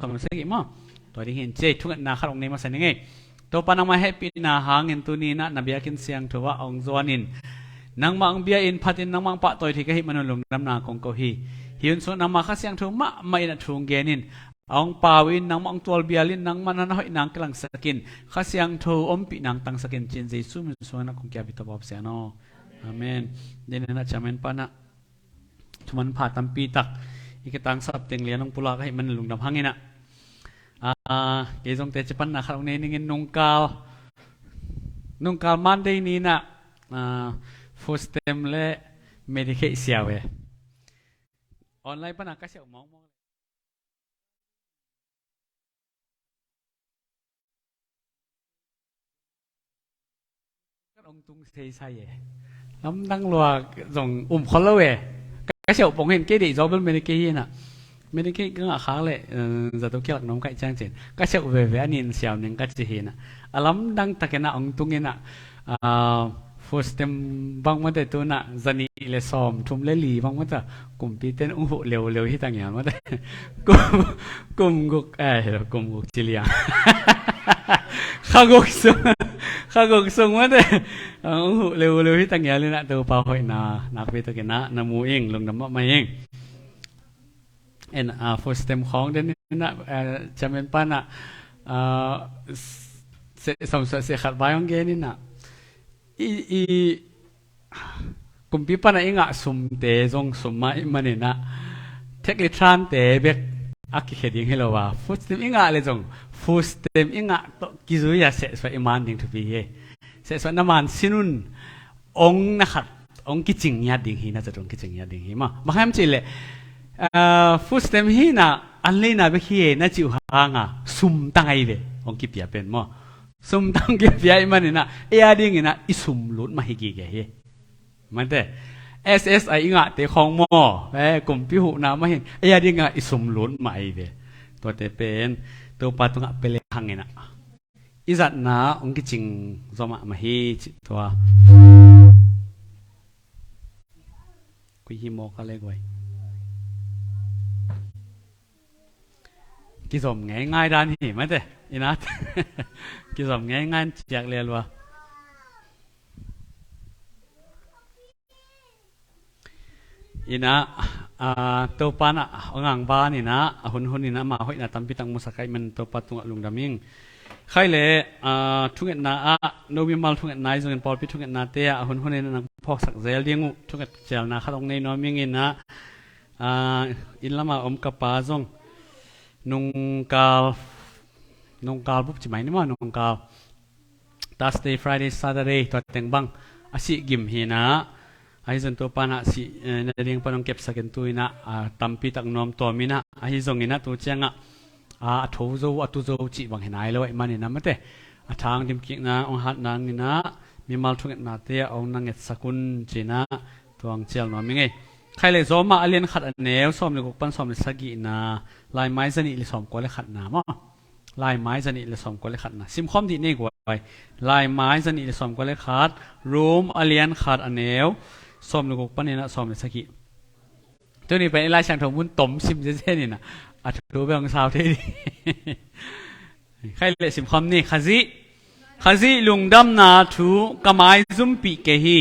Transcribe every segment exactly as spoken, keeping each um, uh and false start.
sawm le sagih maw. Tua ding hi in ci ei, thungetna khat hong nei masa ning ei. Topa nangmah hehpihna hangin tuni in ah na biakinn siangtho ah hong zuanin, nangmah hong bia-in phatin nangmah hong pahtawi thei ka hih manun lungdamna kong ko hi. Hih hun sungah nangmah Kha Siangtho mahmah in ah thu hong genin, a hong pau in, nangmah hong tualbialin, nangmah na hoihna hong kilangsakin, Kha Siangtho ompihna hong tangsakin ci-in Jesu min sungah na kong kiapi tawh pawp sian aw. Amen. Dinin ah chairman pa in ah thuman pha tampi tak i kitangsap teng lian hong pulak ahih manin lungdam hang in ah. Ah, kei zong teci panna khat hong nei ning in, nungkal, nungkal Monday ni in ah, ah, food stamp le Medicaid siau e. Online pan a ka siau mawngmawng. Kan hong tung seisai e. Lamdang lua zong um khol lo e. Ka siau pong hin kei deih zaw bel Medicaid hi in ah. Medicaid ka ngah khak leh, eh, zato kilak nuam kaih ciang cin ka siau veve a nin siau ning ka ci hi in ah. A lamdang takin ah hong tung in ah, ah, food stamp bang mawte tu in ah zanih le sawm thum le li bang mawte, kumpi ten hong huh leuleu hi ta ngial mawte. Kum, kum guk, eh, kum guk ci liang. Kha guk sung, kha guk sung mawte, hong huh leuleu hi ta ngial in ah Topa hoihna nakpi takin ah na mu ing, lungdam mahmah ing. En, ah, food stamp khawng den in ah, eh, chairman pa in ah, ah, seh sawm suah seh khat vai hong gen in ah, i, i, kumpi pan a i ngah sumte zong sum mah ahih manin ah, tax return te bek a kikhia ding hi lo a, food stamp i ngah le zong food stamp i ngah tawh kizui a sehsuah i man ding thupi hi. Sehsuah na man sin un, ong na khat ong kicing ngiat ding hi, na zat ong kicing ngiat ding hi maw. Bang hiam cih leh, ah, food stamp hi in ah an leina bek hi e na cih uh hang a, sum tang ahi ve ong kipia pen maw. Sum tang kipia ahih manin ah, ei a dingin ah i sum lut mah hi gige hi. Mate, S S I i ngahte khawng maw, eh, kumpi huhna mah hi in, ei a dingin ah i sum lut mah ahi ve. Tuate pen Topa tungah pia lehang in ah, i zatna hong kicing zaw mahmah hi cih tua. Koi hi maw ka le guai. Kizom ngeingai dan hi mate, i na. Kizom ngeingai ciat lialua. In ah, ah, Topa in ah hong angvan in ah, a hunhun in ah ama hoihna tampi tak musak ahih manin Topa tungah lungdam ing. Khai le, ah, thungetna ah, no mimal thungetna ahi zongin pawlpi thungetnate ah a hunhun in ah nang phawksak zel ding uh, thunget cialna khat hong nei nuam ing in ah, ah, inn lamah om ka pa zong nungkal, nungkal bup ci mai ni maw, nungkal Thursday, Friday, Saturday tua teng bang a sih gim hi in ah, ahi zong Topa in ah sih, eh, na ding pan hong kepsak in tu in ah, ah, tampi tak nuam tuam in ah, ahi zongin ah tu ciangah, ah, a tho zo, a tu zo cih bang hi nai lo ahih manin ah mate, a thang dimkikna hong hat nang in ah mimal thungetnate ah hong na ngetsak un ci in ah tua hong cial nuam ing ei. Khai le Rom a lian khat a neu sawm le guk pan sawm le sagihna, Laimai zanih le sawmkua le khatna maw. Laimai zanih le sawmkua le khatna. Simkhawm dih ni guai. Laimai zanih le sawmkua le khat, Rom a lian khat a neu sawm le guk panin ah sawm le sagih. Tuni pen i Lai Siangtho mun tom sim zenzen in ah, a thu bek hong sau thei ding. Khai le simkhawm ni, Khazih, Khazih lungdamna thu ka maizumpih kei hi.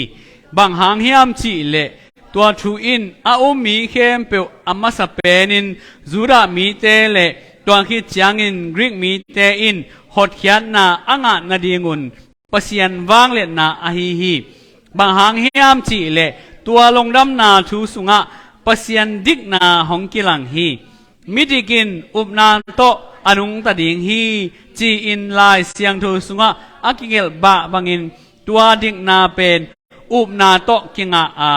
Bang hang hiam cih leh tua thu in a um mi khempeuh a masa penin Judah mite le tua khit ciangin Greek mite in hotkhiatna a ngah nadingun Pasian vangliatna ahi hi. Bang hang hiam cih leh tua lungdamna thu sungah Pasian dikna hong kilang hi. Midik in upna tawh a nungta ding hi, ci-in Lai Siangtho sungah a kigelh bah bangin tua dikna pen upna tawh kingah a,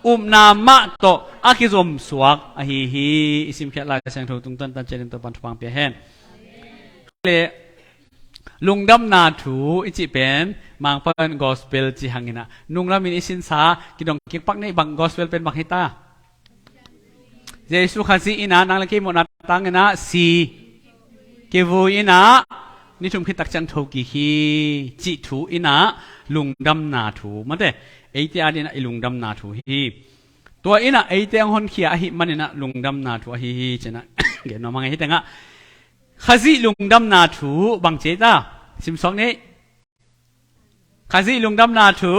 upna mah tawh a kizomsuak ahi hi. I simkhiat Lai Siangtho tungtawn tan ciatin Topan thupha pia hen. Le lungdamna thu i cih pen Mangpau in gospel ci hang in ah, nunglamin i sinsa kidong kikpak neih bang gospel pen bang hi ta. Jesu Khazih in ah nang le kei mawhna tang in ah si, kivui in ah ni thum khit tak ciang tho kik hi, cih thu in ah lungdamna thu mate, eite a dingin ah i lungdamna thu hi. Tua in ah eite hong honkhia ahih manin ah lungdamna thu ahi hi ci-in ah gen nuam hang ei. Hih tengah Khazih lungdamna thu bang ci ta? Simsuak ni. Khazih lungdamna thu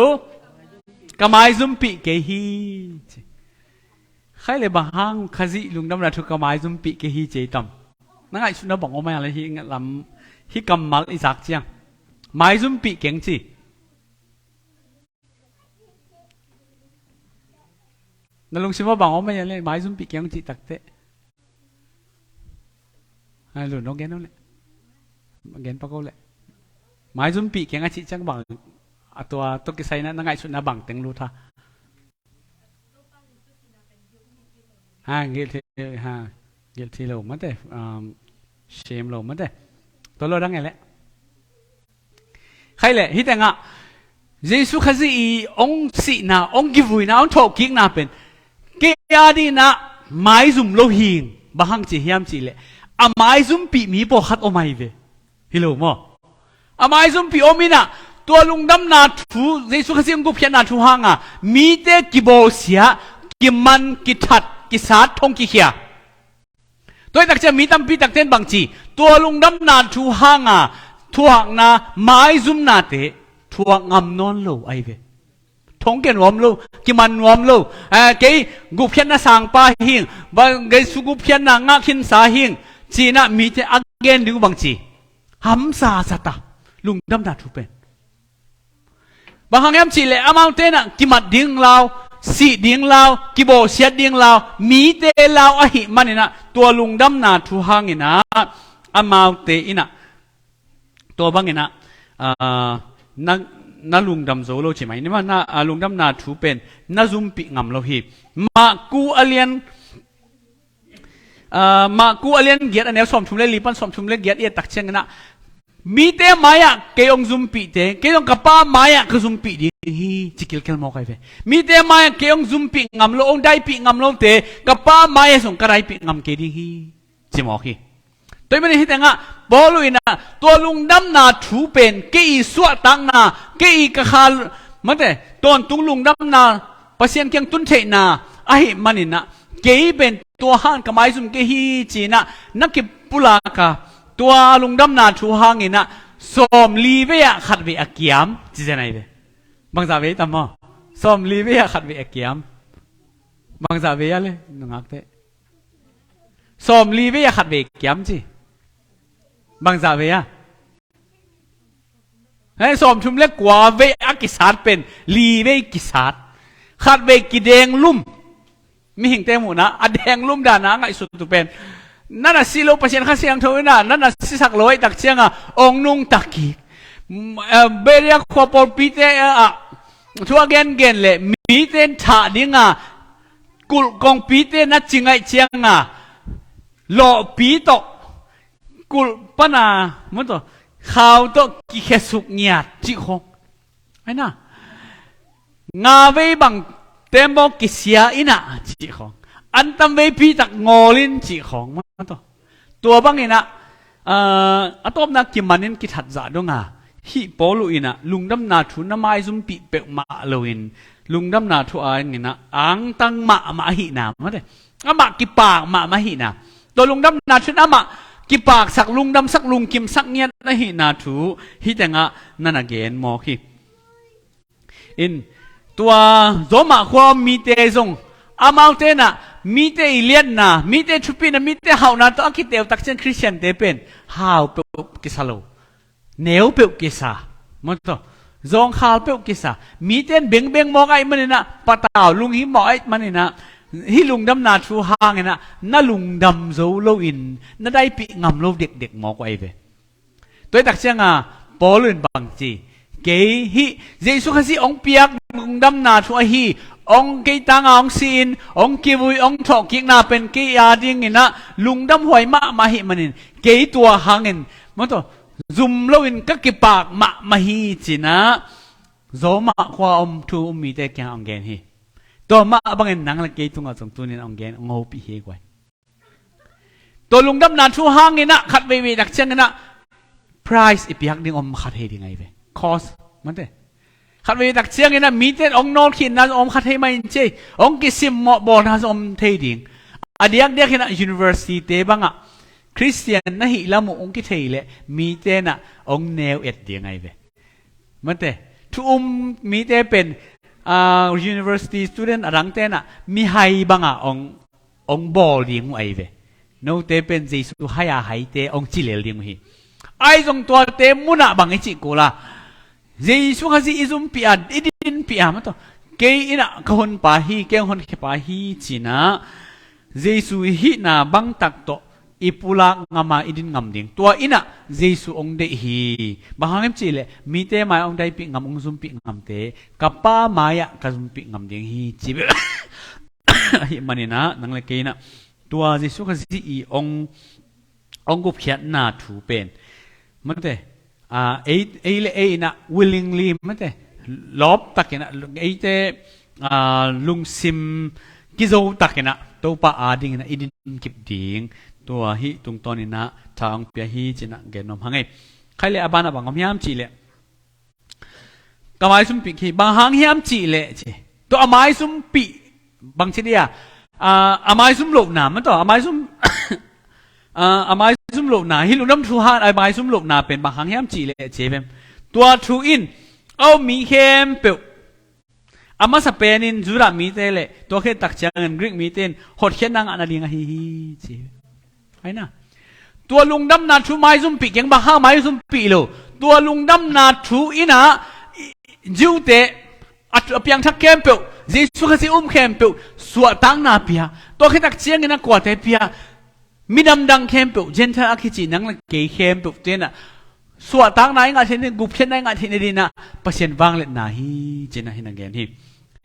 ka maizumpih kei hi, ci. Khai le bang hang Khazih lungdamna thu ka maizumpih kei hi ci tam? Na ngaihsutna bang om a le hi lam, hi kammal i zak ciang. Maizumpih keng ci. Na lungsim ah bang om a le maizumpih keng ci takteh. Ha, lu no gen le. Gen pak le. Maizumpih keng a cih ciang bang a tua tawh kisai na, na ngaihsutna bang teng lut ha? Ha, guilty, ha, guilty lo mate, um, shame lo mate. Tua lo dang e le. Khai le, hi tengah Jesu Khazih i ong sihna, ong kivuina, ong thawhkikna pen kei a dinah maizum lo hing, bang hang ci hiam cih le a maizumpih mi pawlkhat om ahi ve. Hi lo maw? A maizumpih om inah tua lungdamna thu, Jesu Khazih ong gupkhiatna thu hanga mite kibawlsia, kiman, kithat, kisat, thong kikhia. Tua hi takciang mi tampi takte in bang ci? Tua lungdamna thu hanga thuakna, maizumnate thuak ngam nawn lo ahi ve. Thong kia nuam lo, kiman nuam lo. Eh, kei gupkhiatna sangpa hing, bang Jesu gupkhiatna ngah khinsa hing, ci-inah mite a gen ding uh bang ci? Hamsa zata lungdamna thu pen. Bang hang hiam cih leh amaute inah kimat ding lau, sih ding lau, kibawlsiat ding lau, mite lau ahih maninah tua lungdamna thu hanginah amaute inah tua banginah, ah, na, na lungdam zo lo ci mai ni ma, na, ah, lungdamna thu pen na zumpih ngam lo hi. Marku a lian, ah, Marku a lian giat a neu sawmthum le li pan sawmthum le giat i et takcianginah mite mai-ah kei hong zumpihte kei zong ka Pa mai-ah ka zumpih ding hi, ci kilkel mawk ahi ve. Mite mai-ah kei hong zumpih ngam lo, hong daipih ngam lote ka Pa mai-ah zong ka daipih ngam kei ding hi, ci mawk hi. Tua ahih manin hi tengah Paul inah tua lungdamna thu pen kei i suahtakna, kei i ka kha, mate, tawntung lungdamna, Pasian kiang tun theihna ahih maninah kei pen tua hang ka maizum kei hi, ci-inah na kipulaka tua lungdamna thu hanginah sawmli vei-ah khat vei a kiam ci zen ahi ve. Bangzah vei tam maw? Sawmli vei-ah khat vei a kiam. Bangzah vei a le nungakte? Sawmli vei-ah khat vei kiam ci. Bangzah vei a? Hei, sawmthum le kua vei a kisat pen li vei kisat. Khat vei kidenglum. Mihingte muhna a denglum dana a ngaihsut uh pen, nana si lo, Pasian Kha Siangtho inah nana sisak lo ahih takcianga hong nungta kik. Mm, eh, Beria khua pawlpite, eh, ah thu a gengen le mite in thah dinga kulh kongpite na ci ngaih cianga lawhpi tawh kulh pana, mawtaw, khau tawh kikhiasuk ngiat cih khawng. Aina nga vei bang tembaw kisia inah cih khawng, antam veipi tak ngawlin cih khawng, mawtaw. Tua banginah, ah, a tawpna kimanin kithat zah donga hih Paul uh inah lungdamna thu na maizumpih peuhmah loin lungdamna thu a inginah angtang mahmah ahihna, mawtaw, amah kipak mahmah ahihna, tua lungdamna thu in amah kipaksak, lungdamsak, lungkimsak ngiat ahihna thu hih tengah nana gen mawk hi. In tua Roma khua mite zong amaute inah mite i liatna, mite thupina, mite hauhna tawh a kiteu takciang Khristiante pen hau peuh kisa lo. Neu peuh kisa, mawtaw, zawngkhal peuh kisa. Mite in bengbeng mawk ahih maninah, patau lunghim mawk ahih maninah, hih lungdamna thu hanginah na lungdam zo loin na daipih ngam lo dekdek mawk uh ahi ve. Tua hi takcianga Paul in bang ci? Kei hih Jesu Khazih hong piak lungdamna thu ahi, hong kei tanga hong si-in hong kivui, hong thawhkikna pen kei a dinginah lungdamhuai mahmah ahih manin kei tua hangin, mawtaw, zum loin ka kipak mahmah hi, cinah Roma khua om thu um mite kiang hong gen hi. Tua mah bangin nang le kei tungah zong tunin hong gen, hong hopih hi guai. Tua lungdamna thu hanginah khat veivei takcianginah price i piak ding om kha thei ding ahi ve. Cost, mawtaw. Khat veivei takcianginah mite in hong nawlkhinna zong om kha thei mah in cei, hong kisim mawhbawlna zong om thei ding. A diakdiakinah university te bangah Khristian na hih lam uh hong kithei leh mite in ah hong neu et ding ahi ve. Mate, thu um mite pen, ah, university student a dangte in ah mihai bangah hong, hong bawl ding uh ahi ve. Note pen Jesu hai a haite hong ci lel ding uh hi. Ahi zong tuate munah bang i cih kul a, Jesu Khazih i zumpih a, i dinpih a, mate, kei in ah ka honpa hi, kei hong honkhiapa hi ci-in ah Jesu i hihna bangtak tawh i pulak ngam a i din ngam ding. Tua in ah Jesu hong deih hi. Bang hang hiam cih leh mite mai-ah hong daipih ngam, hong zumpih ngamte ka Pa mai-ah ka zumpih ngam ding hi, ci bel ahih manin ah nang le kei in ah tua Jesu Khazih i hong, hong gupkhiatna thu pen, mate, ah, ei, ei le ei in ah willingly, mate, lawp takin ah, eite, ah, lungsim kizo takin ah Topa adingin ah i din kip ding. Tua hih tungtawnin ah tha hong pia hi ci-in ah gen nuam hang ei. Khai le a banah bang om hiam cih leh, ka maisumpih hi. Bang hang hiam cih leh ci, tua a maisumpih bang ci dia, ah, a maisum lohna, mate, a maisum, ah, a maisum lohna, hih lungdam thu hang a maisum lohna pen bang hang hiam cih leh ci vem. Tua thu in a um mi khempeuh, a masa penin Judah mite le tua khit tak ciangin Greek mite in hotkhiatna ngah nading ahi hi, ci. Ai na. Tua lungdamna thu maizumpih keng, bang hang maizumpih lo. Tua lungdamna thu in ah, i, Jew-te, a, a piangthak khempeuh, Jesu Khazih um khempeuh suahtakna pia. Tua khit tak ciangin a kuate pia? Midang dang khempeuh, Gentile a kici nang le kei khempeuh te in ah suahtakna i ngah theih nading, gupkhiatna i ngah theih nading in ah Pasian vangliatna hi, ci-in ah hih na gen hi.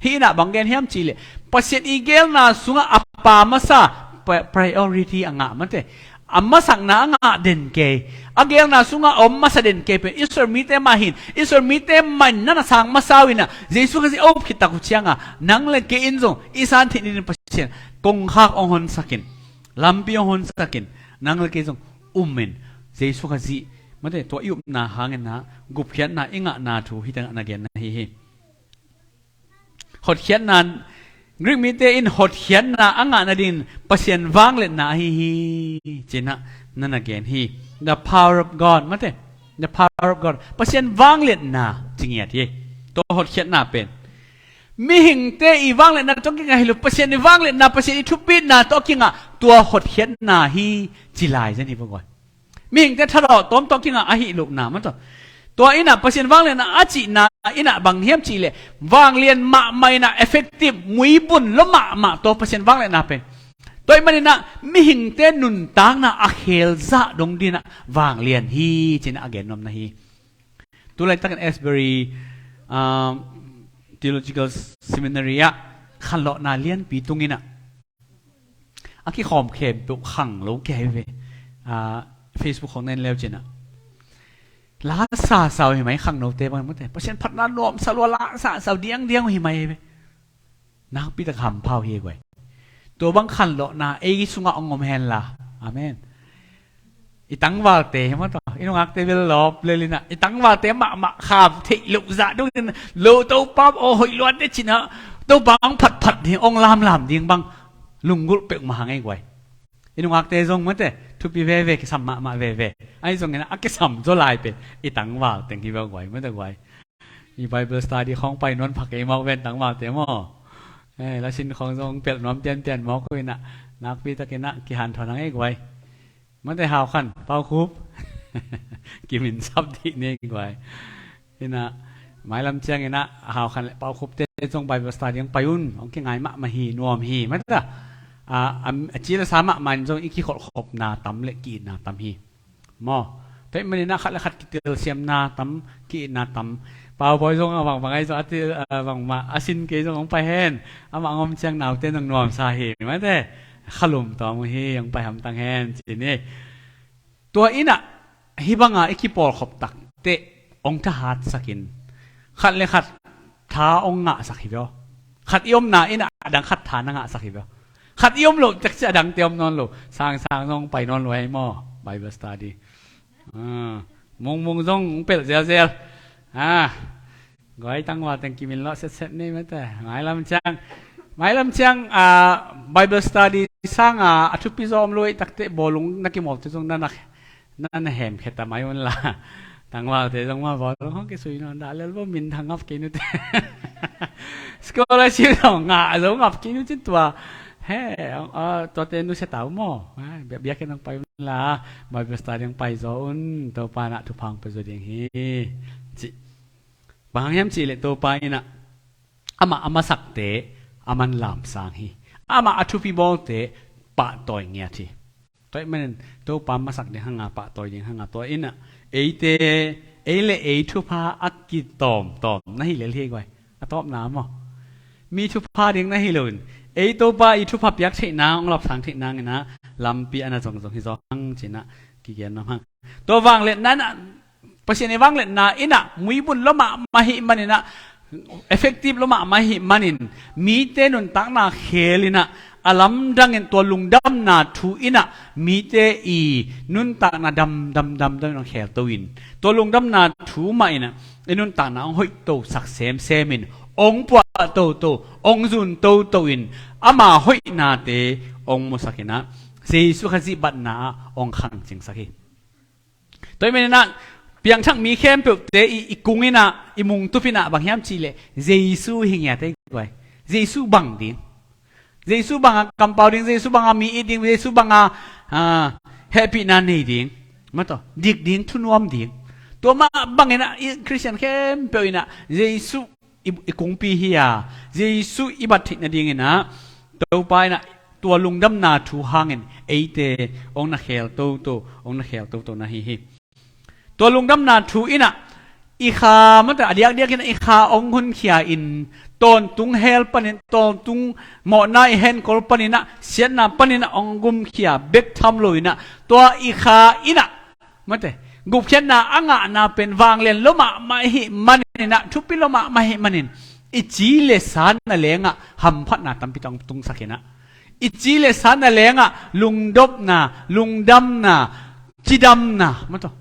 Hih in ah bang gen hiam cih leh, Pasian i geelna sungah a pa masa, pri-, priority a ngah, mate, a masakna a ngah den kei, a geelna sungah a om masa den kei pen Israel mite mah hi in, Israel mite mah in na na sang masa uh in ah, Jesu Khazih a up khit tak uh ciangah nang le kei in zong i san theih nading Pasian kongkhak hong honsak in, lampi hong honsak in, nang le kei zong um in, Jesu Khazih, mate, tua i upna hangin ah gupkhiatna i ngahna thu hih tengah na genna hi hi. Hotkhiatna, Greek mite in hotkhiatna a ngah nading Pasian vangliatna ahi hi, ci-in ah na na gen hi. The power of God, mate, the power of God, Pasian vangliatna ci ngiat hi. Tua hotkhiatna pen mihingte i vangliatna tawh kingah hi lo, Pasian i vangliatna, Pasian i thupitna tawh kingah, tua hotkhiatna hi, ci lai zen hi bang guai. Mihingte thalawh tawm tawh kingah ahih lohna, mate, tua in ah Pasian vangliatna a cihna in ah bang hiam cih leh, vanglian mahmah in ah effective, muibun lua mahmah tua Pasian vangliatna pen. Tua ahih manin ah mihingte nuntakna a khel zah dong dingin ah vanglian hi, ci-in ah a gen nuam na hi. Tu laitakin Asbury, um, Theological Seminary ah khanlawhna lianpi tung in ah, a kikhawm khempeuh khangno kei ve. Ah, Facebook khawng na en leu cin ah, la sasa uh hi mai, khangnote bang, mate, Pasian phatna nuamsa lua, la sasa uh diangdiang uh hi mai ve. Nakpi tak hampha uh hi guai. Tua bang khanlawhna ei sungah hong om hen la. Amen. I tangvalte hi maw, tua i nungakte bel lawp lel in ah, i tangvalte mahmah kham theih loh zah dong in, lo Topa aw, hoih luat ding cin ah, Topa hong phatphat ding, hong lamlam ding bang lunggulh peuhmah hang ei guai. I nungakte zong, mate, thupi veve, kisam mahmah veve. Ahi zongin ah a kisam zaw lai pen i tangval teng hi ve guai, mate guai. I Bible study khawng pai nuam pha kei mawk ven tangvalte maw. Eh, lasin khawng zong pelh nuam tiantian mawk uh in ah, nakpi takin ah kihanthawn hang ei guai. Mate, Hau Khan, Pau Khup, kiminsap dih ni guai. In ah, mailam ciangin ah Hau Khan le Pau Khupte zong Bible study hong pai un, hong kingai mahmah hi, nuam hi, mate. Ah, a, a ci le sa mahmah in zong i kikholhkhopna tam le ki-itna tam hi. Maw, tua ahih manin ah khat le khat kitelsiamna tam, ki-itna tam. Pau Bawi zong a bang bang ahi zong a til, a bangmah a sin kei zong hong pai hen. Amah hong om ciang naute nong nuamsa hi, mate. Khalum tawm uh hi, hong pai hamtang hen, ci ni. Tua in ah, hih banga i kipawlkhop takteh hong thahatsak in, khat le khat tha hong ngahsak hi ve aw. Khat i omna in ah a dang khat tha na ngahsak hi ve aw. Khat i om loh tak ciang a dangte om nawn lo. Sangsang zong pai nawn lo hi maw, Bible study. Ah, Mungmung zong hong pelh zelzel. Ah, guai, tangval teng kimin lawh setset ni, mate. Mailam ciang, mailam ciang, ah, Bible study sanga a thupi zaw om lo ei takte bawlung na kimawlte zong na na na na hemkhia ta mai un la. Tangvalte zong ma bawlung hong kisui nawn dah lel bo, min thang ngap kei nute. Scholarship zong ngah zo ngap kei nu cin tua. He, ah, tuate nusia ta uh maw? Ah, bia, biakinn hong pai un la, Bible study hong pai zaw un, Topa in ah thupha hong pia zaw ding hi. Ci. Bang hang hiam cihleh Topa in ah amah a masakte a manlam sang hi. Amah a thupi bawlte pahtawi ngiat hi. Tua ahih manin Topa masak ding hanga pahtawi ding hanga tua in ah eite, ei le ei thupha a kitawmtawm na hi lel hi guai. A tawpna maw? Mi thupha ding na hi loin ei Topa i thupha piak theih nang, hong lapsang theih nangin ah lampi a na zongzong hi zaw hang ci-in ah kigen nuam hang. Tua vangliatna in ah, Pasian i vangliatna in ah muibun lua mahmah ahih manin ah, effective lua mahmah ahih manin mite nuntakna khel in ah a lamdangin tua lungdamna thu in ah mite i nuntakna damdam damdam in hong khelto in, tua lungdamna thu mah in ah i nuntakna hong hoihtosak semsem in, hong puah toto, hong zun toto in, ama hoihnate hong musak in ah Jesu Khazih batna ah hong khangcingsak hi. Tua ahih manin ah piangthak mi khempeuhte i, i kung in ah, i mungtup in ah bang hiam cihleh Jesu hi ngiat ei guai. Jesu bang ding, Jesu banga kampau ding, Jesu banga mi it ding, Jesu banga, ah, hehpihna nei ding, mataw, dik ding, thunuam ding. Tua mah bangin ah i Khristian khempeuh in ah Jesu i, i kungpi hi a, Jesu i bat theih nadingin ah Topa in ah tua lungdamna thu hangin eite hong na khel toto, hong na khel toto na hi hi. Tua lungdamna thu in ah i kha, mataw, a diakdiakin ah i kha hong hunkhia in, tawntung hell panin, tawntung mawhna i henkol panin ah, siatna panin ah hong gumkhia bek tham lo in ah, tua i kha in ah, mataw, gupkhiatna a ngahna pen vanglian lua mahmah ahih manin ah, thupi lua mahmah ahih manin i ci le sa na lengah hamphatna tampi tong tungsak in ah, i ci le sa na lengah lungdopna, lungdamna, cidamna, mataw,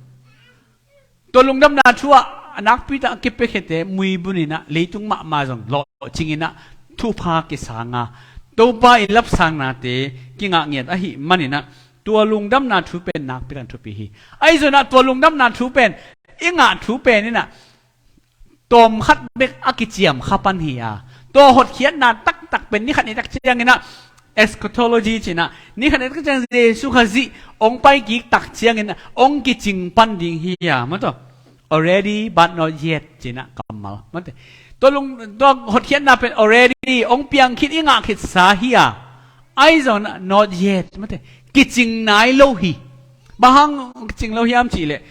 tua lungdamna thu ah a nakpi tak a kipiakhiate muibun in ah leitung mahmah zong lawhcing in ah thupha kisanga Topa i lapsangnate kingah ngiat ahih manin ah tua lungdamna thu pen nakpi tak thupi hi. Ahi zongin ah tua lungdamna thu pen i ngah thu pen in ah tawmkhat bek a kiciam kha pan hi a, tua hotkhiatna taktak pen ni khat ni tak ciangin ah, eschatology ci-in ah, ni khat ni tak ciang Jesu Khazih hong paikik tak ciangin ah hong kicing pan ding hi a, mataw. Already but not yet ci-in ah kammal, mataw. Tua lung, tua hotkhiatna pen already, hong piang khit, i ngah khitsa hi a, ahi zongin ah not yet, mataw, kicing nai lo hi. Bang hang kicing lo hiam cihleh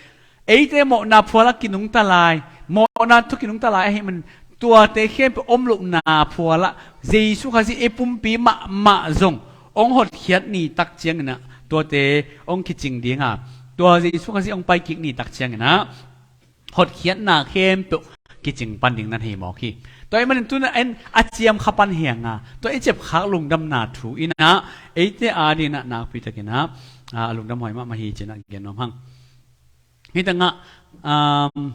eite mawhna phual ah kinungta lai, mawhna thu kinungta lai ahih manin tuate khempeuh om lohna phual ah Jesu Khazih i pumpi mahmah zong hong hotkhiat ni tak ciangin ah tuate hong kicing ding a, tua Jesu Khazih hong paikik ni tak ciangin ah hotkhiatna khempeuh kicing pan ding na hi mawk hi. Tua ahih manin tu-in ah en a ciam kha pan hi hang a, tua i ciapkhak lungdamna thu in ah eite adingin ah nakpi takin ah, ah, a lungdam huai mahmah hi ci-in ah gen nuam hang. Hih tangah, um,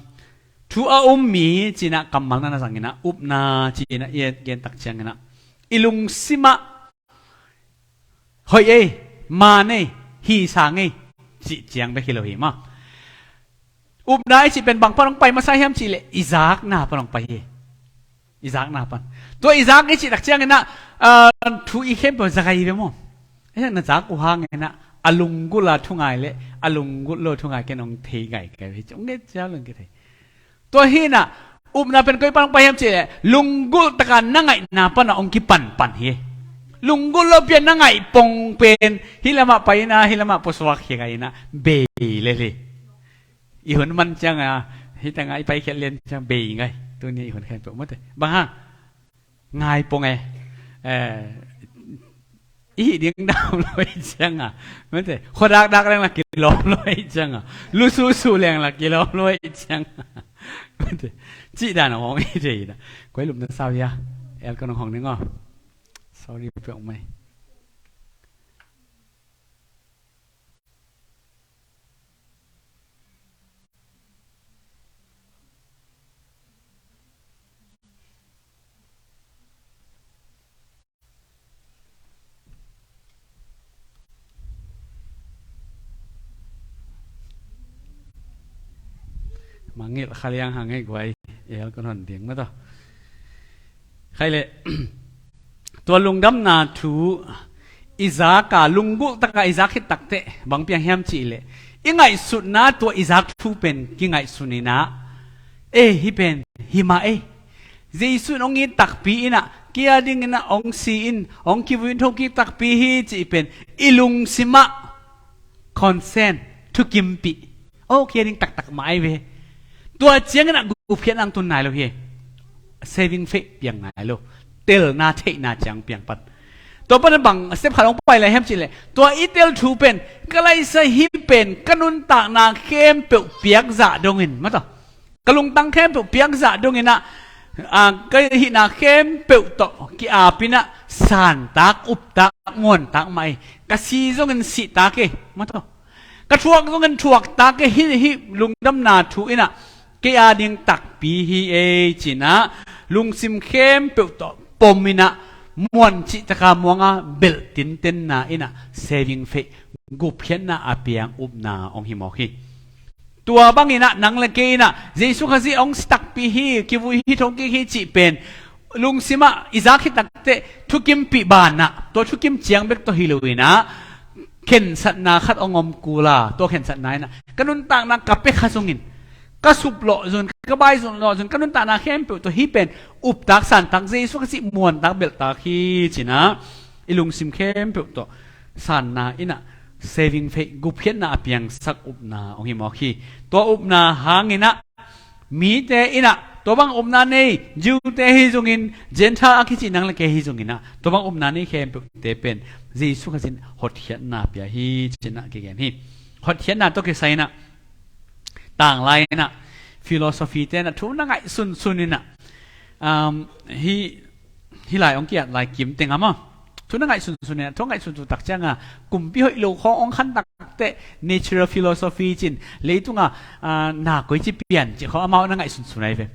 thu a um mi ci-in ah kammal na na zangin ah, upna ci-in ah i gen tak ciangin ah, i lungsim ah hoih ei, man ei, hi sang ei cih ciang bek hi lo hi maw. Upna i cih pen bang pan hong pai masa hiam cihleh i zakna pan hong pai hi. I zakna pan. Tua i zak i cih tak ciangin ah, ah, thu i khempeuh zakai ve maw. Ei na zak uh hangin ah a lunggulh a thu ngai le a lunggulh lo thu ngai ken hong thei gaigai ve hi ci, hong nget ciau lo hong kithei. Tua hi-in ah upna pen koi pan hong pai hiam cihleh lunggulh taka na ngaihna pan ah hong kipanpan hi. Lunggulh lo pi-a na ngaih pong pen hih lamah pai-in ah hih lamah pusuak hi ngai-in ah bei lel hi. I hun man ciang a, hih tangah i paikhiat lian ciang bei ngai. Tuni i hun khempeuh mate. Bang hang? Ngai pong e. Eh, i hih ding dam lo i ciang a. Mate. Khuadakdak leng la kilawm lo i ciang a. Lususu leng la kilawm lo i ciang a. Mate. Cih dan a hong i thei na. Koi lupna sau hia. El ka nong hong ning aw. Sorry peuh mai. Mangngilh kha liang hang hei guai. El kon hon ding mah tawh. Khai leh tua lungdamna thu i zak a, lunggulh taka i zak khit takteh bang piang hiam cih leh, i ngaihsutna tua i zak thu pen kingaihsun inah, e, hih pen hi mah e, Jesu in hong it takpi inah, kei a dingin ah hong si in, hong kivui in thokik takpi hi cih pen i lungsimah consent, thukimpih. Oh, kei a ding taktak mah ai ve. Tua ciangin ah gupkhiatna hong tun nai lo hi. Saving faith piang nai lo. Telna theihna ciang piang pan. Tua pan bang step khat hong pai lai hiam cih leh, tua i tel thu pen, ka laisa hih pen ka nuntakna khempeuh piakzah dongin mah tawh, ka lungtang khempeuh piakzah dongin ah, a, ka hihna khempeuh tawh ki-ap inah, santak, uptak, muantak mah e. Ka si zongin sihtak e, mah tawh, ka thuak zongin thuaktak e. Hih, hih lungdamna thu inah kei a ding takpi hi e, ci-in ah lungsim khempeuh tawh pom inah, muan cih taka muang a, belh tintenna inah saving faith, gupkhiatna a piang upna hong hi mawk hi. Tua bangin ah nang le kei inah Jesu Khazih hong si takpi hi, kivui hi, thokik hi cih pen lungsimah i zak khit takteh thukimpih banah, tua thukim ciang bek tawh hi lo inah, khensatna khat hong om kul a, tua khensatna inah ka nuntakna ka pia kha zongin, ka suplawh zongin, ka baizumlawh zongin, ka nuntakna khempeuh tawh hih pen uptak, santak, Jesu Khazih muantak, belhtak hi, ci-in ah i lungsim khempeuh tawh sanna inah saving faith, gupkhiatna a piangsak upna hong hi mawk hi. Tua upna hangin ah mite inah, tua bang upna nei, Jew-te hi zongin, Gentile a kici nang le kei hi zongin ah, tua bang upna nei khempeuhte pen Jesu Khazih in hotkhiatna pia hi, ci-in ah kigen hi. Hotkhiatna tawh kisai inah, tanglai inah philosophy-te inah thu na ngaihsunsun inah, um, hih hih lai hong ki-at lai kim teng a maw, thu na ngaihsunsun inah, thu ngaihsunsun tak ciang a, kumpi hoih lo khawng hong khan takteh natural philosophy ci-in, leitung a, a, na koici pian cih khawng amau na ngaihsunsun ai ve.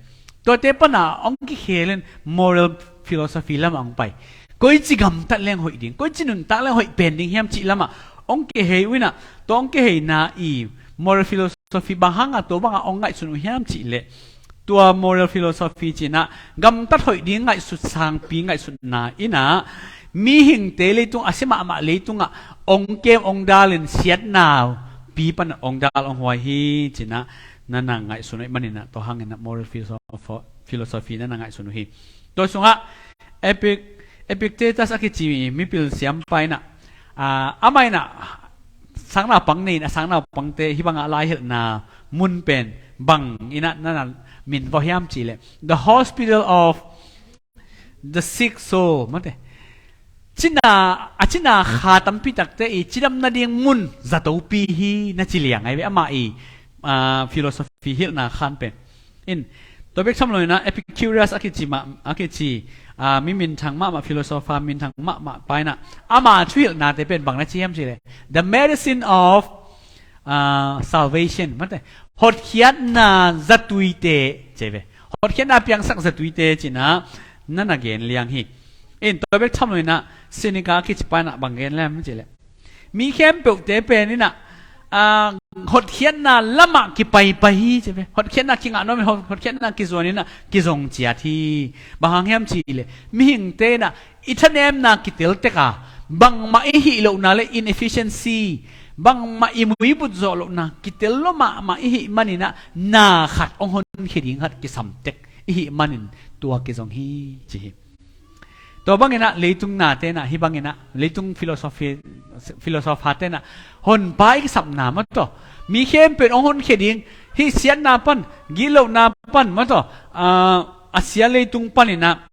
Tuate pan a hong kikhel in moral philosophy lamah hong pai. Koici gamtat leng hoih ding, koici nuntak leng hoih pen ding hiam cih lamah hong kihei uh inah, tua hong kiheina i moral philosophy bang hang a tua bang a hong ngaihsun uh hiam cih leh, tua moral philosophy ci-in ah gamtat hoih ding ngaihsut, sangpi ngaihsutna inah, mihingte leitung, a sia mahmah leitung ah hong kem, hong dal in, siatna pi pan hong dal, hong huai hi, ci-in ah na na ngaihsun uh ahih manin ah, tua hangin ah moral philosoph-, philosophy na na ngaihsun uh hi. Tua sungah Epic-, Epictetus a kici mipil siampa inah, a, amah inah sang naupang nei in, a sang naupangte hih bangah lai hilhna mun pen bang inah na na min vawh hiam cih leh, the hospital of the sick soul, mate. Cina, a cina kha tampi takte i cidam nading mun zatopi hi, na ci liang ai ve, amah i, a, philosophy hilhna khan pen. In, tua bek tham lo inah Epicurus a kici mah, a kici, a, mi minthang mahmah, philosopher minthang mahmah pa inah, ama thuhilhnate pen bang na ci hiam cih leh, the medicine of, a, salvation, mate, hotkhiatna zatuite, ci ve. Hotkhiatna piangsak zatuite, ci-in ah na na gen liang hi. In, tua bek tham lo inah Seneca a kici pa inah bang gen liang hiam cih leh, mi khempeuhte pen inah, a, hotkhiatna lamah kipaipai hi, ci ve. Hotkhiatna kingah nuam in, hot-, hotkhiatna kizuan inah kizong ciat hi. Bang hang hiam cih leh, mihingte inah i thanemna kitel tek a, bangmah i hih lohna le inefficiency, bangmah i muibut zawh lohna kitel lua mahmah i hih manin ah, na khat hong honkhia ding khat kisam tek i hih manin tua kizong hi, ci hi. Tua bangin ah leitung nate inah, hih bangin ah leitung philosophy, philosopher-te inah honpa i kisapna mah tawh, mi khempeuh in hong honkhia ding, hih siatna pan, gitlohna pan mah tawh, a, a sia leitung panin ah,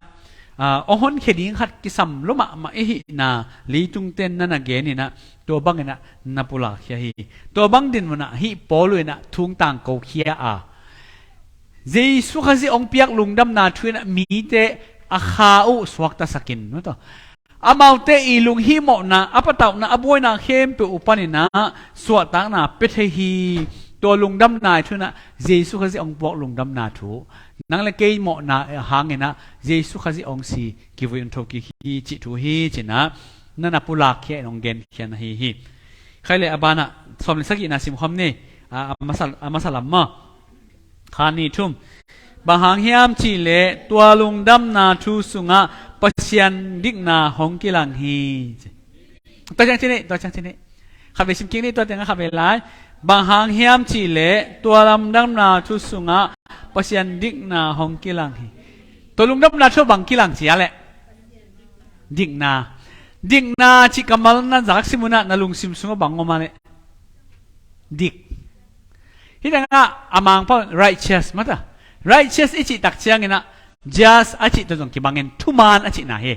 a, hong honkhia ding khat kisam lua mahmah i hihna leitungte in na na gen inah, tua bangin ah na pulakkhia hi. Tua bang dinmun ah hih Paul in ah thu hong tangkokhia a, Jesu Khazih hong piak lungdamna thu inah mite a kha uh suaktasak in, mah tawh, amaute i lunghihmawhna, a patauhna, a buaina khempeuh uh panin ah suahtakna pia thei hi. Tua lungdamna thu inah Jesu Khazih hong puak lungdamna thu, nang le kei mawhna hangin ah Jesu Khazih hong si, kivui hong thokik hi cih thu hi, ci-in ah na na pulakkhia in hong genkhia na hi hi. Khai leh a banah sawm le sagihna simkhawm ni. A, a masa, a masa lam maw. Kha ni thum. Bang hang hiam cihleh tua lungdamna thu sungah Pasian dikna hong kilang hi. Tua ciang ci ni, tua ciang ci ni. Khat vei sim kik ni, tua tengah khat vei lai. Bang hang hiam cihleh tua lungdamna thu sungah Pasian dikna hong kilang hi. Tua lungdamna thu bang kilang ci a leh, dikna. Dikna cih kammal na zak sim un ah, na lungsim sungah bang om a leh, dik. Hih tengah a Mangpau righteous mata. Righteous i cih tak ciangin ah, just a cih tua zong kibangin thuman a cihna hi.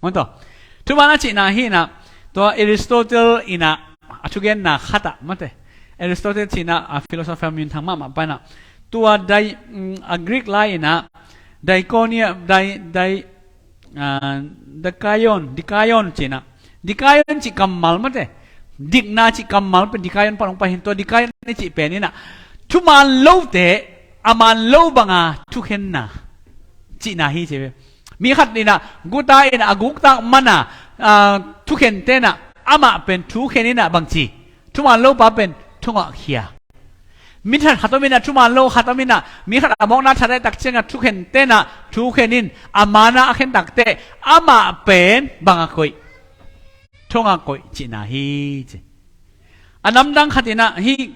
Mata, thuman a cihna hi in ah, tua Aristotle in ah a thugenna khat ah mate. Aristotle cih in ah a philosopher minthang mahmah pa in ah, tua dai, mm, a Greek lai in ah diakonia, dai, dai, ah, dikaion, dikaion cih in ah, dikaion cih kammal mate, dikna cih kammal pen dikaion pan hong pai hi in, tua dikaion i cih pen in ah, thuman lote a man lo banga thukhenna cihna hi ci ve. Mi khat in ah guta in ah a guktak man a, ah, thukhente in ah, amah pen thukhen in ah bangci, thuman lo pa pen thongah khia. Mi khat, khat om in ah thuman lo, khat om in ah, mi khat a mawkna that a tak ciangah thukhente in ah thukhen in, a man a a khen tak teh amah pen bang a koih? Thongah koih cihna hi ci. A namdang khat in ah hih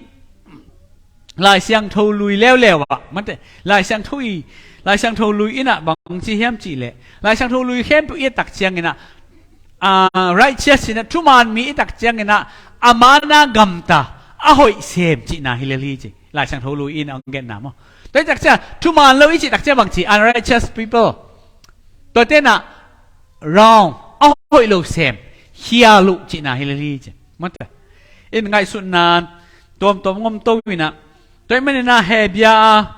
Lai Siangtho Lui leuleu ah mate, Lai Siangtho i, Lai Siangtho Lui in ah bang ci hiam cihleh, Lai Siangtho Lui khempeuh i et tak ciangin ah, ah, righteous in ah, thuman mi i et tak ciangin ah, a man a gamta, a hoih sem cihna hi lel hi ci. Lai Siangtho Lui in ah hong genna maw. Tua i et tak ciang, thuman lo i cih tak ciang bang ci, unrighteous people. Tuate in ah wrong, a hoih lo sem, khial uh cihna hi lel hi ci. Mate, in ngaihsutna tuamtuam ngom to in ah, tua ahih manin ah Hebru a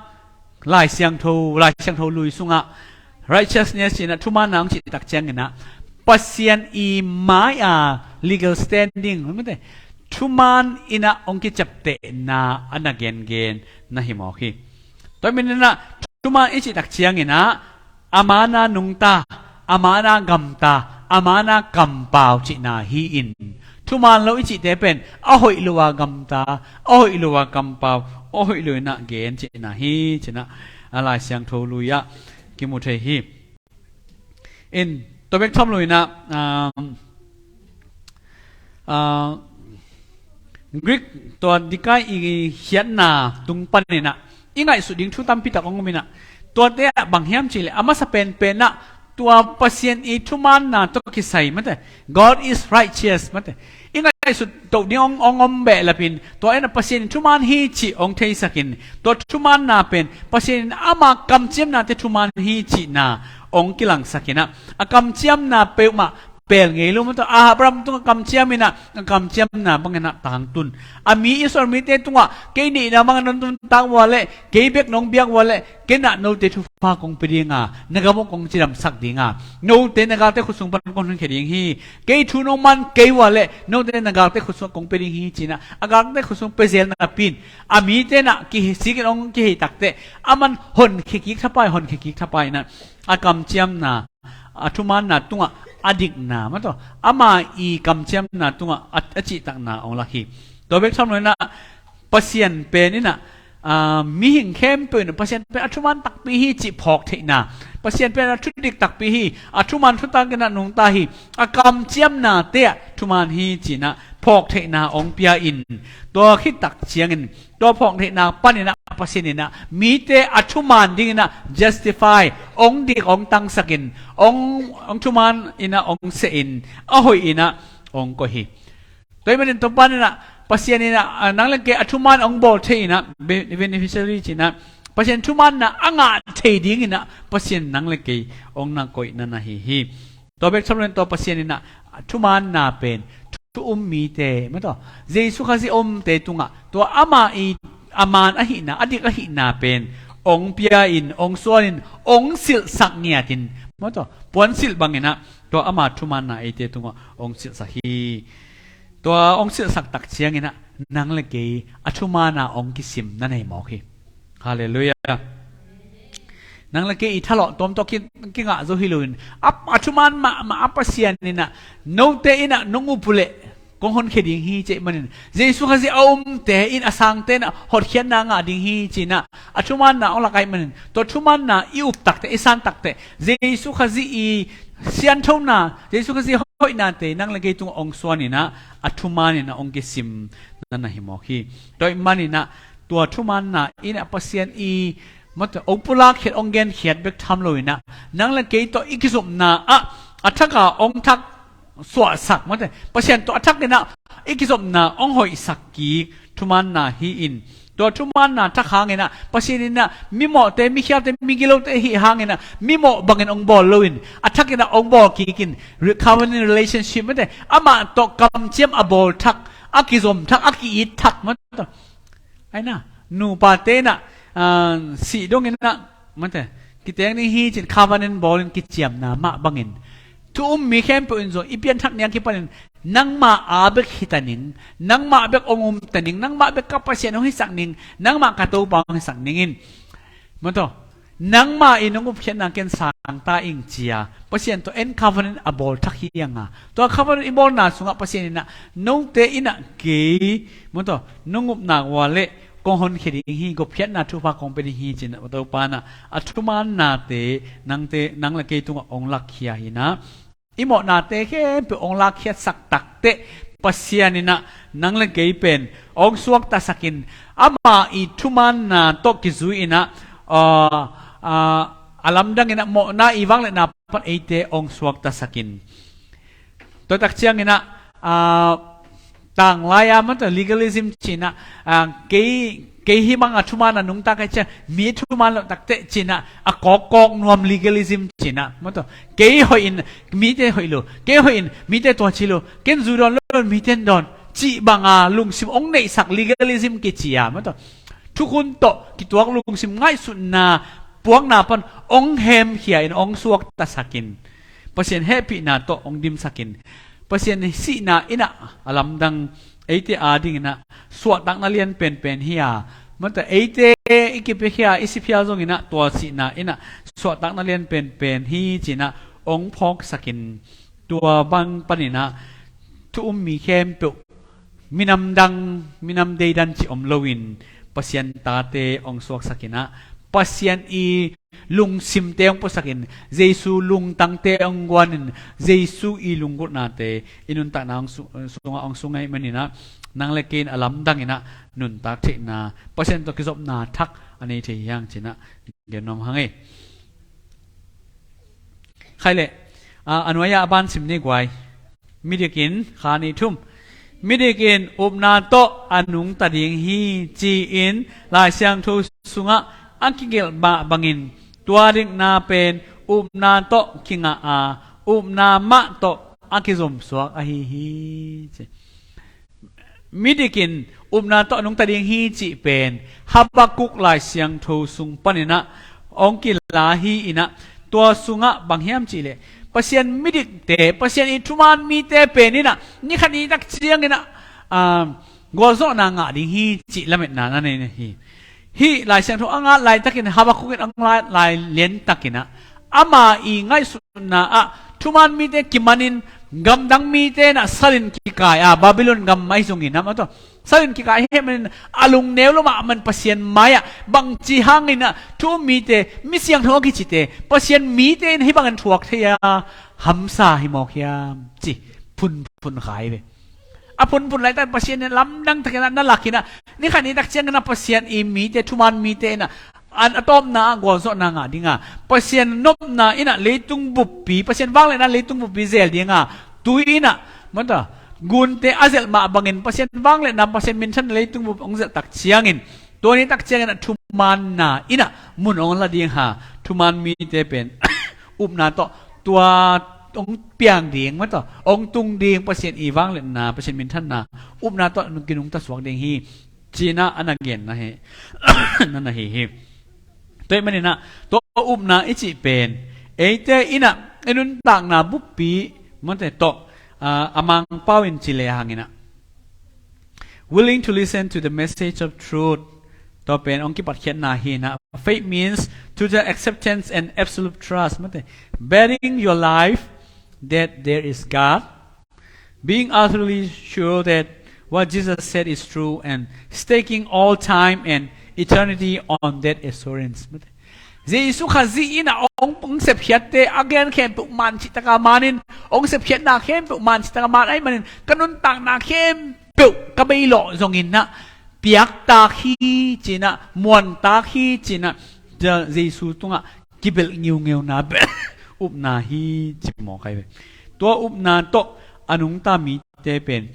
Lai Siangtho, Lai Siangtho Lui sungah righteousness in ah thumanna hong cih tak ciangin ah, Pasian i mai-a legal standing, mate, thuman in ah hong kiciaptehna a na gengen na hi mawk hi. Tua ahih manin ah thuman i cih tak ciangin ah, a man a nungta, a man a gamta, a man a kampau cihna hi in, thuman lo i cihte pen a hoih lo a gamta, a hoih lo a kampau, a hoih lo in ah gen cihna hi ci in ah a Lai Siangtho Lui ah kimu thei hi. In, tua bek tham lo in ah, um, ah, Greek tua dikai i khiatna tung pan in ah i ngaihsut ding thu tampi tak hong om in ah, tuate ah bang hiam cihleh, a masa penpen ah tua Pasian i thumanna tawh kisai mate, God is righteous mate, i ngaihsut toh ding hong, hong om behlap in, tua in ah Pasian i thuman hi cih hong theisak in, tua thumanna pen Pasian in ama kamciamnate thuman hi cihna hong kilangsak in ah, a kamciamna peuhmah pel ngei lo mate. Abraham tungah kamciam in ah, a kamciamna bang in ah tangtun. A mi Israel mite tungah, kei neihna bang nong nuntak uh a leh, kei bek nong biak uh a leh, ken ah note thupha kong pia ding a, na gam uh kong cidamsak ding a, note na galte khut sung pan kong honkhia ding hi. Kei thu nong man kei uh a leh, note na galte khut sung kong pia ding hi ci in ah, a galte khut sung pia zel napi in, a mite in ah kisikin hong kihei tak teh, aman honkhia kik thapai, honkhia kik thapai in ah, a kamciamna, a thumanna tungah a dikna mate, ama i kamciamna tungah a, a cihtakna hong lak hi. Tua bek tham lo in ah, Pasian pen in ah, ah, mihing khempeuh in ah Pasian pen a thuman takpi hi cih phawk theihna, Pasian pen a thudik takpi hi, a thuman thutak in ah nungta hi, a kamciamnate ah thuman hi ci in ah phawk theihna hong pia in, tua khit tak ciangin, tua phawk theihna pan in ah Pasian in ah mite a thuman ding in ah justify, hong dik, hong tangsak in, hong, hong thuman in ah hong seh in, a hoih in ah hong koih hi. Tua ahih manin tua pan in ah Pasian in ah, ah, nang le kei a thuman hong bawl thei in ah, be-, beneficiary ci in ah, Pasian thumanna a ngah thei ding in ah Pasian nang le kei hong na koihna na hi hi. Tua bek tham lo in tua Pasian in ah thumanna pen thu um mite mate, Jesu Khazih a umte tungah tua ama i, a man ahihna, a dik ahihna pen hong pia in, hong suan in, hong silhsak ngiat in mate, puansilh bang in ah tua ama thumanna eite tungah hong silhsak hi. Tua hong silhsak tak ciangin ah nang le kei a thumanna hong kisim na nei mawk hi. Halleluiah. Nang le kei i thalawh tuam tawh ki, kingah zo hi lo in, a, a thuman mahmah a Pasian in ah, note in ah nong up uh leh, kong honkhia ding hi cih manin, Jesu Khazih a umte in a sangte in ah hotkhiatna ngah ding hi ci-in ah a thumaanna hong lak ahih manin, tua thumaanna i up takteh, i san takteh, Jesu Khazih i sianthona, Jesu Khazih hoihnate nang le kei tungah hong suan in ah a thumaan in ah hong kisim na na hi mawk hi. Tua ahih manin ah tua thumaanna in ah Pasian i, mate, hong pulak khiat, hong genkhiat bek tham lo in ah, nang le kei tawh i kizopna ah a thak a hong thak suahsak, mate, Pasian tawh a thak in ah i kizopna hong hoihsak kik thumaanna hi-in, tua thumaanna thak hangin ah Pasian in ah mimawhte, mikhialte, migilote hih hangin ah mimawh bangin hong bawl lo-in, a thak in ah hong bawl kik in, re-, covenant relationship, mate, amah tawh kamciam a bawl thak, a kizom thak, a ki-it thak, mate. Aina, nupate in ah, ah, sih dongin ah, mate, kiteng ding hi ci-in covenant bawlin kiciamna mah bangin, thu um mi khempeuh in zong i pianthak ni a kipanin nangmah a bek hi ta ning, nangmah bek hong um ta ning, nangmah bek ka Pasian hong hisak ning, nangmah ka Topa hong hisak ning in, mate, nangmah in hong gupkhiatna ken sang ta ing ci-a Pasian tawh en covenant a bawl thak hi hang a, tua covenant i bawlna sungah Pasian in ah note in ah kei, mate, nong upna uh a leh kong honkhia ding hi, gupkhiatna thupha kong pia ding hi ci-in ah Topa in ah a thumaannate nangte, nang le kei tungah hong lakkhia hi-in ah, i mawhnate khempeuh hong lakkhiatsak takteh Pasian in ah nang le kei pen hong suaktasakin, ama i thumaanna tawh kizui in ah, ah, ah, a lamdang in ah mawhna i vangliatna pan eite hong suaktasakin. Tua tak ciangin ah, ah, tanglai-a, mate, legalism ci-in ah, ah, kei, kei hih banga thumaan a nungta ka hih ciang mi thumaan loh takteh ci-in ah a kawkkawk nuam legalism ci-in ah, mate, kei hoih in mite hoih lo, kei hoih in mite tua ci lo, ken zu dawn lo in mite in dawn cih banga lungsim hong neihsak legalism kici-a, mate, thukhun tawh kituak lungsim ngaihsutna puakna pan hong hemkhia in hong suaktasakin, Pasian hehpihna tawh hong dimsakin, Pasian sihna in ah a lamdang eite adingin ah suahtakna lian penpen hi-a, mate, eite i kipiakhia, i sipia zongin ah tua sihna in ah suahtakna lian penpen hi ci-in ah hong phawksakin, tua bang panin ah thu um mi khempeuh minam dang, minam deidan cih om loin Pasian tate hong suaksakin ah, Pasian i lungsimte hong pusakin, Jesu lungtangte hong guanin, Jesu i lunggulhnate i nuntakna hong su-, sungah hong sung ahih manin ah, nang le kei in a lamdang in ah nuntak theihna, Pasian tawh kizopna thak a nei thei hi hang ci-in ah gen nuam hang ei. Khai leh, a, a nuai-ah a ban sim ni guai. Midik in, kha nih thum. Midik in upna tawh a nungta ding hi ci-in Lai Siangtho sungah a kigelh mah bangin, tua dikna pen upna tawh kingah a, upna mah tawh a kizomsuak ahi hi, ci. Midik in upna tawh a nungta ding hi cih pen Habakkuk Lai Siangtho sung panin ah hong kila hi-in ah, tua sungah bang hiam cih leh, Pasian midikte, Pasian i thumaan mite pen in ah ni khat ni tak ciangin ah, ah, gualzawhna ngah ding hi cih lametna na nei hi. Hih Lai Siangtho a ngat laitakin, Habakkuk in a ngat lai liantakin ah, ama i ngaihsutna ah thumaan mite kimanin, gamdang mite in ah salin kikai a, Babylon gam ahi zongin ah, mate, salin kikai ahih manin a lungneu lua mahmah in Pasian mai-ah, bangci hangin ah thu um mite, mi siangtho a kicite, Pasian mite in hih bangin thuak thei a, hamsa hi mawk hiam, ci phunphun kha hi ve. A phunphun laitak Pasian in lamdang takin ah na lakin ah, ni khat ni tak ciangin ah Pasian i mite, thumaan mite in ah, an a tawpna ah gualzawhna ngah ding a, Pasian nopna in ah leitung buppi, Pasian vangliatna leitung buppi zel ding a, tui in ah, mate, gunte a zelh mah bangin Pasian vangliatna, Pasian minthanna leitung bup hong zelh tak ciangin, tua ni tak ciangin ah thumaanna in ah mun hong la ding a, thumaan mite pen upna tawh tua hong piang ding, mate, hong tung ding, Pasian i vangliatna, Pasian minthanna, upna tawh kinungta suak ding hi, ci-in ah a na gen na hi, na na hi hi. Tua ahih manin ah tua upna i cih pen eite in ah i nuntakna buppi, mate, tawh, ah, a Mangpau in ci lehang in ah, willing to listen to the message of truth. Tua pen hong kipatkhiatna hi-in ah, faith means total acceptance and absolute trust, mate, betting your life that there is God, Being utterly sure that what Jesus said is true and staking all time and eternity on that assurance. Jesu Khazih in a hong, hong sepkhiatte a gen khempeuh man cih taka manin, hong sepkhiatna khempeuh man cih taka man ahih manin, ka nuntakna khempeuh ka beilawh zongin ah piaktak hi ci-in ah, muantak hi ci-in ah, Jesu tungah kibelh ngiungeuna bel upna hi ci mawk hi ve. Tua upna tawh a nungta mite pen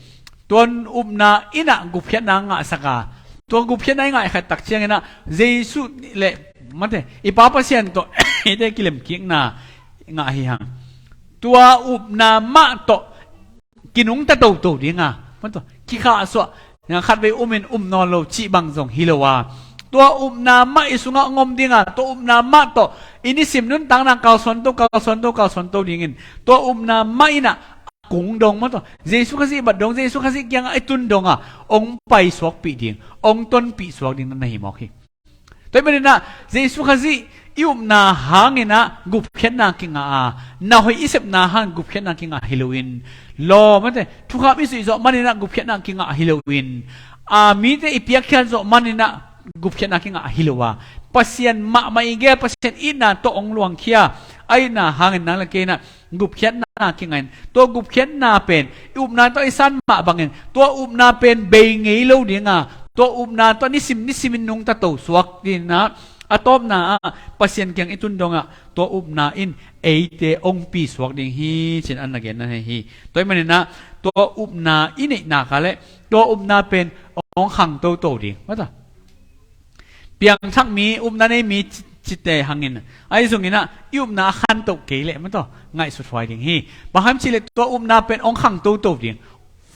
tua upna in ah gupkhiatna ngahsak a, tua gupkhiatna i ngaih khat tak ciangin ah Jesu le, mate, i Pa Pasian tawh eite kilemkikna ngah hi hang. Tua upna mah tawh kinungta toto ding a, mate, kikhahsuah, khatvei um in um nawn lo cih bang zong hi lo a, tua upna mah i sungah hong om ding a, tua upna mah tawh i nisim nuntakna kalsuanto, kalsuanto, kalsuanto dingin, tua upna mah in ah a kung dong, mate, Jesu Khazih bat dong, Jesu Khazih kiangah i tun dong a, hong paisuakpih ding, hong tonpih suak ding na hi mawk hi. Tua ahih manin ah Jesu Khazih i upna hangin ah gupkhiatna kingah a, na hoih i sepna hangin gupkhiatna kingah hi loin, law, mate, thukham i zuih zawh manin ah gupkhiatna kingah hi loin, a, mite i piakkhiat zawh manin ah gupkhiatna kingah hi lo a, Pasian mahmah i gel, Pasian itna tawh hong luangkhia a itna hangin nang le kei in ah gupkhiatna kingah in, tua gupkhiatna pen i upna tawh i san mah bangin tua upna pen bei ngei lo ding a, tua upna tawh nisim nisimin nungta to suak ding in ah, a tawpna ah Pasian kiang i tun dong ah tua upna in eite hong pi suak ding hi ci-in an na gen na hi hi. Tua ahih manin ah tua upna i neihna kha le tua upna pen hong khang toto ding, mate, piangthak mi, upna nei mi ci, cite hangin, ahi zongin ah i upna a khantoh kei leh, mate, ngaihsut huai ding hi. Bang hang hiam cih leh tua upna pen hong khang toto ding.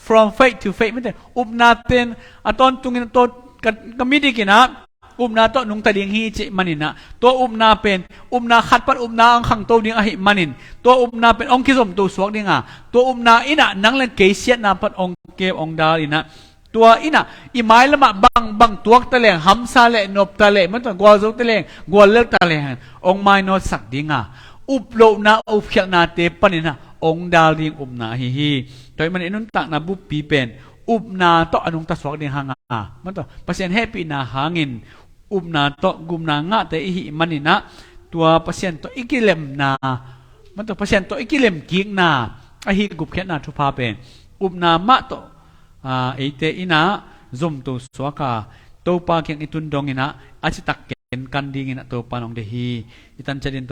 From faith to faith, mate, upna pen a tawntungin tua ka, ka midik in ah upna tawh nungta ding hi cih manin ah, tua upna pen upna khat pan upna hong khangto ding ahih manin, tua upna pen hong kizomto suak ding a, tua upna in ah nang le kei siatna pan hong kep hong dal in ah, tua in ah i mailam ah bangbang tuak ta leng, hamsa leh nop ta leh, mate, gualzo ta leng, guallel ta leng, hong mainawtsak ding a, uplohna, upkhialhnate panin ah hong dal ding upna ahi hi. Tua ahih manin i nuntakna buppi pen upna tawh a nungta suak ding hang a, mate, Pasian hehpihna hangin upna tawh gupna ngahte i hih manin ah, tua Pasian tawh i kilemna, mate, Pasian tawh i kilemkikna ahi gupkhiatna thupha pen upna mah tawh, a, eite in ah zomto suak a, Topa kiang i tun dong in ah a citak kenkan dingin ah Topa in hong deih hi. I tan ciat in